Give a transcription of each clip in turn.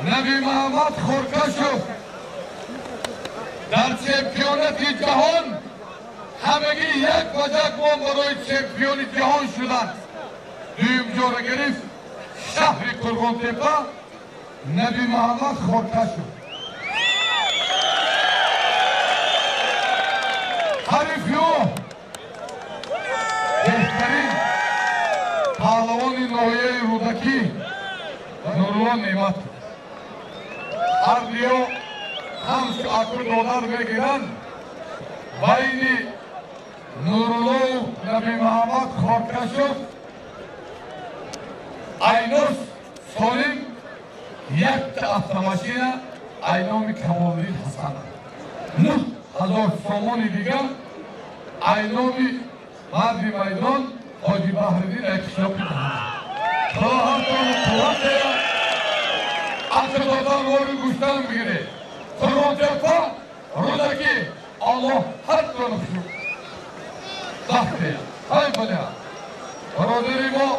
Наби Муҳаммад Хоркашов дар чемпионати ҷаҳон ҳамагӣ як ваҷак мо барои чемпиони ҷаҳон шуданд. Дуюм ҷора гирифт шаҳри Қурғонтепа Наби Муҳаммад Хоркашов. Ҳарифи ӯ беҳтарин паҳлавони ноҳияи Рӯдакӣ Нурулло Неъматов. Ҳардиё ҳамчу аку додар мегиранд. Байни Нуруллову Наби Муҳаммад Хоркашов Айнос Солим якта автомашина айноми Камолиддин Ҳасанов. 9000 сомони дигар айноми марди майдон Ҳоҷи Баҳриддин Акишоқи. Худо ҳартону қувват диҳад. Аку додан вори гӯштан бигиред. Қурғонтепа, Рӯдакӣ, Аллоҳ ҳартону бахт диҳад. Ҳай бале, бародари мо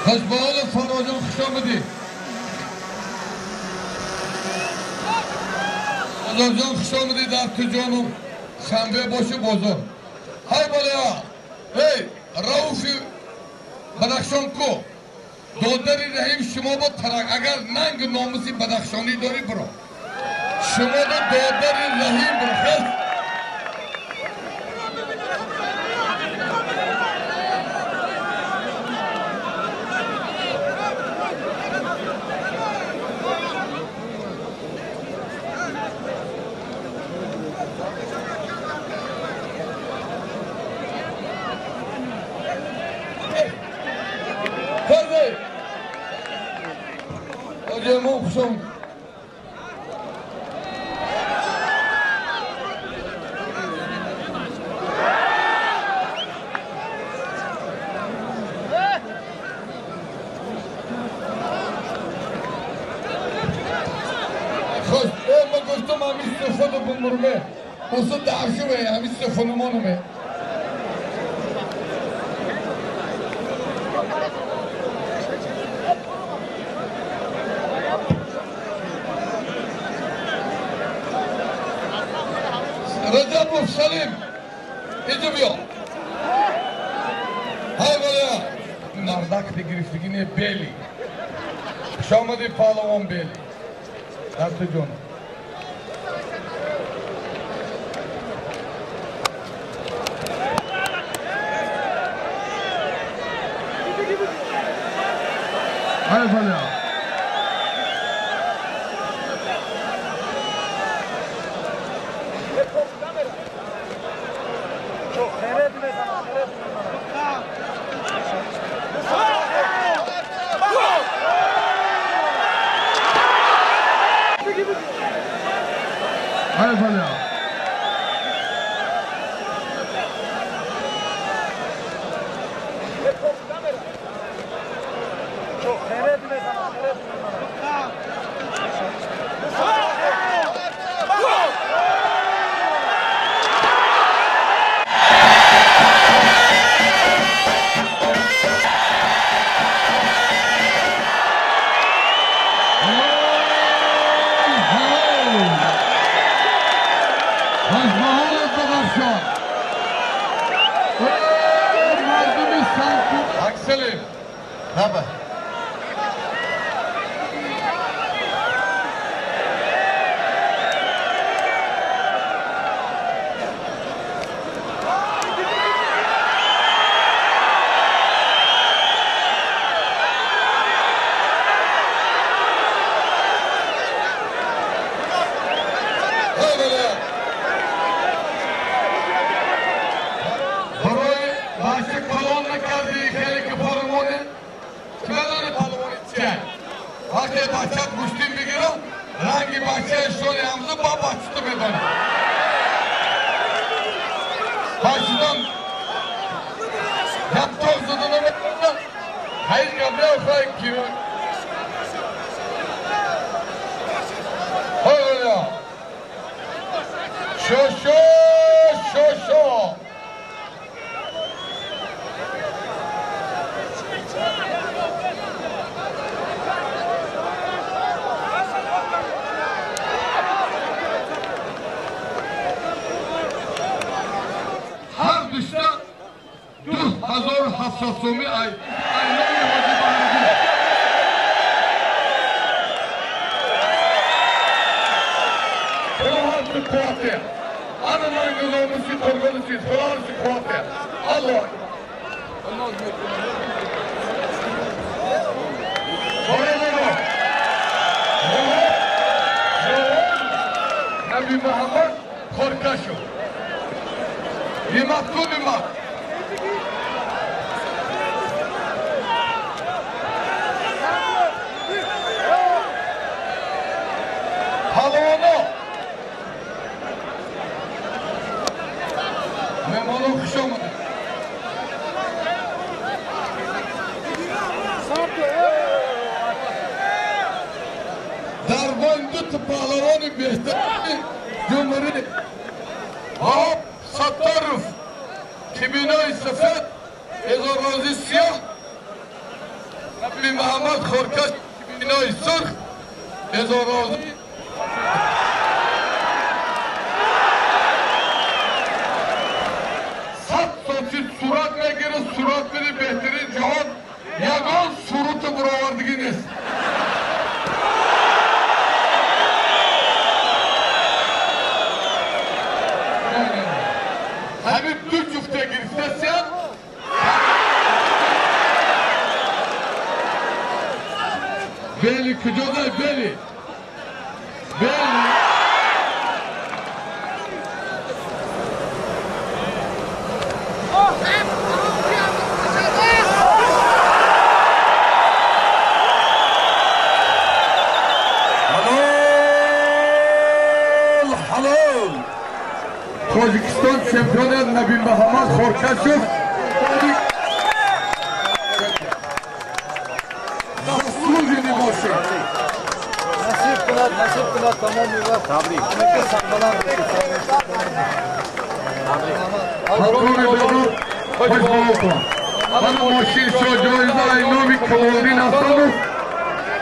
Хашбаолов Фарроҷон, хуш омадӣ. Бозорҷон, хуш омадӣ дар туҷону шанбе боши бозор. Ҳай бале, эй Рауфи Бадахшон ку додари Раҳим, шумо бо тарак агар нанги номуси бадахшонӣ дорӣ биро. Шумо бо додари Раҳим биро. Хес Раҷабов Салим, инҷо биё. Ҳай бале, нардак гирифтагӣ не бели. Хуш омадӣ паҳлавон бели. Дар туҷону. Ҳай бале. Ҳай бале. Шо, шо, шо, шо. 2700 сомӣ ай номи ҳоҷи Баҳриддин. Худоҳофиз қуввате. Ана нангизомуси торгонуси худоҳофиз қуввате. Аллоҳ. Nabi Muhammad Korkashu. Limat ku limat. Palono. Меҳмонон хуш омадед. Дар байн ду паҳлавони беҳтарини ҷумҳурӣ Ваҳоб Сатторов ки бинои сафед, эзоррози сиёҳ, Наби Муҳаммад Хоркаш ки бинои сурх, эзоррози сад соти сурат мегирад, сурат бири беҳтарин ҷаҳон, ягон сурути буровардагӣ нест. Ҳамин ду ҷуфта гирифтасиян бели куҷодай бели бели ҳалол ҳалол. Тоҷикистон чемпиони Наби Муҳаммад Хоркашев заслуженный бошед. Насиб кунад, насиб кунад тамоми вақт. Табрик. Ҳамаки сарбаланд бошед. Ҳамкори бозор хушбовокон. Мана мошин шо ҷоиза ай номи Камолиддин Ҳасанов.